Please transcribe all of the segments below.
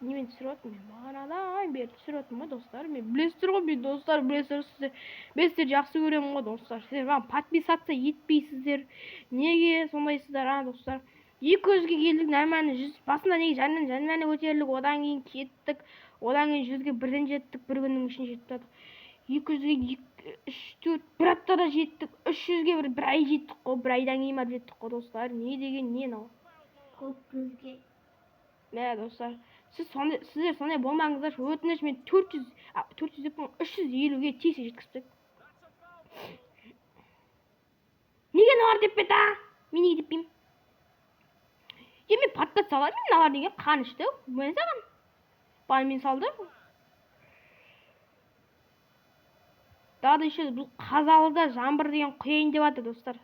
Немен түсіріп жатырмын мен? Бағанадан бері түсіріп жатырмын ғой, достар. Мен білесіздер ғой, мен, достар, білесіздер сіздер. Мен сіздерді жақсы көремін ғой, достар. Сіздер маған подписаться етпейсіздер. Неге сондайсыздар, а, достар? 200-ге келдік, нормально, 100 басында неге жаннан көтерілдік, одан кейін кеттік, одан кейін 100-ге бірден жеттік, бір күннің ішінде жетіп жатық. 200-ге 3, 4, бір аптада жеттік, 300-ге бір ай жеттік қой, бір айдан кейін барып жеттік қой, достар. Не деген не мынау? Көп бізге. Мә, достар, сіздер сондай болмаңыздаршы, өтініш, мен 400, 400 деппін, 350-ге тез жеткізіп тастайық. Неге мыналар теппеді, а? Мен неге теппеймін? Е, мен подкат саламын, мыналар деген қан ішті. Мен саған. Бана мен салды. Тағы да еще бұл Қазалыда жаңбыр деген құяйын деп жатыр, достар.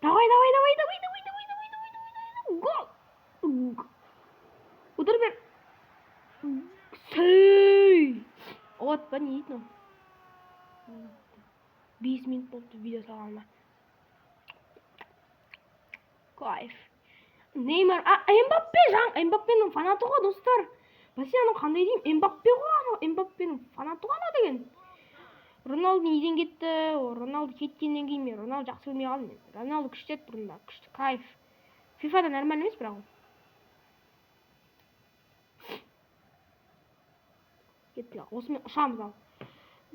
Давай, давай, давай, давай, давай, давай, давай, давай, давай, давай, гол. Удар бер. Сей. От па, не дейді мынау? 5 минут болыпты видео салғаныма. Кайф. Неймар, а, Мбаппе, жан, Мбаппенің фанаты ғой, достар. Бәсе, анау қандай деймін, Мбаппе ғой, анау Мбаппенің фанаты ғой анау деген. Роналду неден кетті? Роналду кеткеннен кейін мен Роналду жақсы көрмей қалдым мен. Роналду күшті еді бұрында, күшті, кайф. Фифада нормально емес бірақ ол. Кеттік, осымен ұшамыз ал.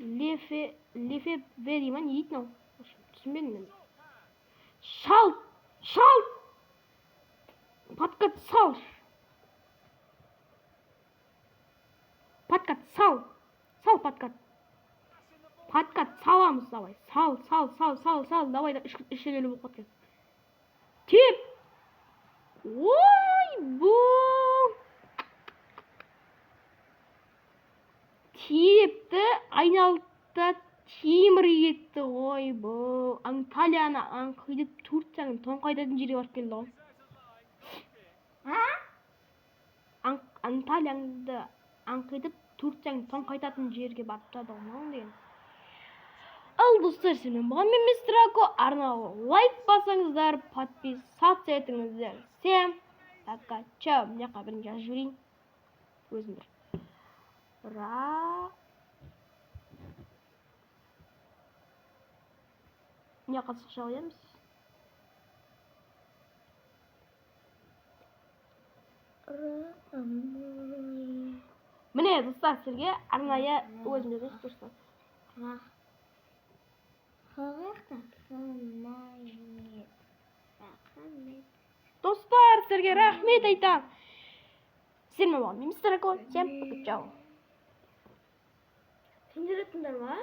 Лефе, Лефе дей ма, не дейді мынау? Түсінбедім мен. Шал, шал! Подкат сал. Подкат сал. Сал подкат. Подкат саламыз, давай. Сал, сал, сал, сал, сал. Давай, да, үш елу болып кеткен. Теп! Ой, бұл! Тепті, айналды да темір кетті. Ой, бұл. Анталияны аңқидып Турцияның тоңқайтатын жерге барып келді ғой. А? Анталияңды аңқитып Турцияның тоңқайтатын жерге барып тұрады ғой мынау деген. Ал, достар, сіздермен болған мен Мистер Ако. Арнауға лайк басыңыздар, подписаться етіңіздер. Всем пока, чао. Мына жаққа бірін жазып жіберейін. Өзім бір. Ра. Мына жаққа сықша қоямыз. Міне, достар, сізге арнайы өзім жазайыншы, достар. Достар, сіздерге рахмет айтамын. Сіздермен болған мен Мистер Ако. Всем пока, чао. Сендер аттыңдар ма?